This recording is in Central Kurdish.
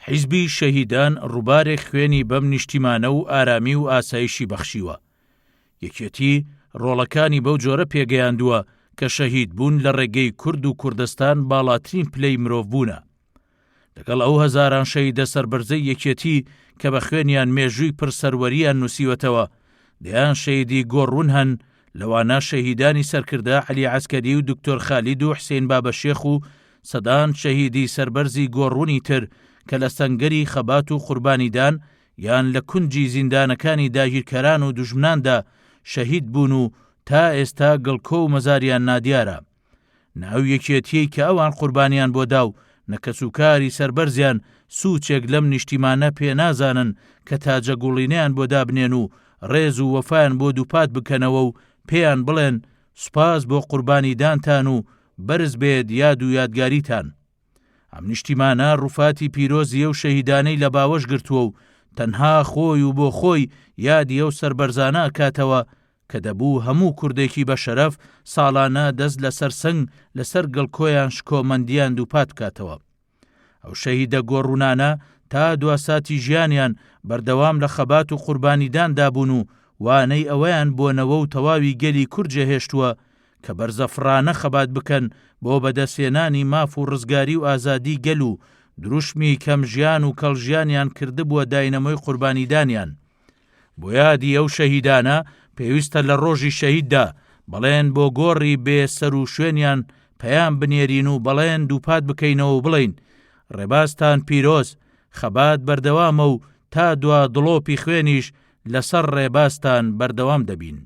حیزبی شەهیدان ڕووبارێک خوێنی بەم نیشتیمانە و ئارامی و ئاسایشی بەخشیوە. یەکێتی ڕۆڵەکانی بەو جۆرە پێگەیاندووە کە شەهید بوون لە ڕێگەی کورد و کوردستان باڵاترین پلەی مرۆڤبوونە. لەگەڵ ئەو هەزاران شەهیدە سەربەرزەی یەکێتی کە بە خوێنیان مێژووی پڕ سەروەرییان نووسیوەتەوە، دەیان شەهیدی گۆڕون هەن، لەوانە شەهیدانی سەرکردە عەلی عەسکەری و دکتۆر خالید و حسین بابەشێخ و سەدان شەهیدی سەربەرزی گۆڕونی تر کە لە سەنگەری خەبات و قوربانیدان یان لە کونجی زیندانەکانی داگیرکەران و دوژمناندا شەهید بوون و تا ئێستا گڵکۆ و مەزاریان نادیارە. نە ئەو یەکێتیەی کە ئەوان قوربانیان بۆ دا و نە کەسوکاری سەربەرزیان سوچێک لەم نیشتیمانە پێ نازانن کە تاجەگوڵینەیان بۆ دابنێن و ڕێز و وەفایان بۆ دووپات بکەنەوە و پێیان بڵێن سوپاس بۆ قوربانیدانتان و بەرز بێت یاد و یادگاریتان. ئەم نیشتیمانە ڕوفاتی پیرۆزی ئەو شەهیدانەی لە باوەش گرتووە و تەنها خۆی و بۆ خۆی یادی ئەو سەربەرزانە ئەکاتەوە کە دەبوو هەموو کوردێکی بە شەرەف ساڵانە دەست لەسەر سنگ لەسەر گڵکۆیان شکۆمەندیان دووپات بکاتەوە. ئەو شەهیدە گۆڕونانە تا دواساتی ژیانیان بەردەوام لە خەبات و قوربانیداندا بوون و وانەی ئەوەیان بۆ نەوە و تەواوی گەلی کورد جێهێشتووە کە بەرزەفڕانە خەبات بکەن بۆ بەدەستهێنانی ماف و ڕزگاری و ئازادی گەل و دروشمی کەم ژیان و کەڵ ژیانیان کردبووە داینەمۆی قوربانیدانیان. بۆ یادی ئەو شەهیدانە پێویستە لە ڕۆژی شەهیددا بەڵێن بۆ گۆڕی بێ سەر و شوێنیان پەیام بنێرین و بەڵێن دووپات بکەینەوە و بڵێین ڕێبازتان پیرۆز، خەبات بەردەوامە و تا دوا دڵۆپی خوێنیش لەسەر ڕێبازتان بەردەوام دەبین.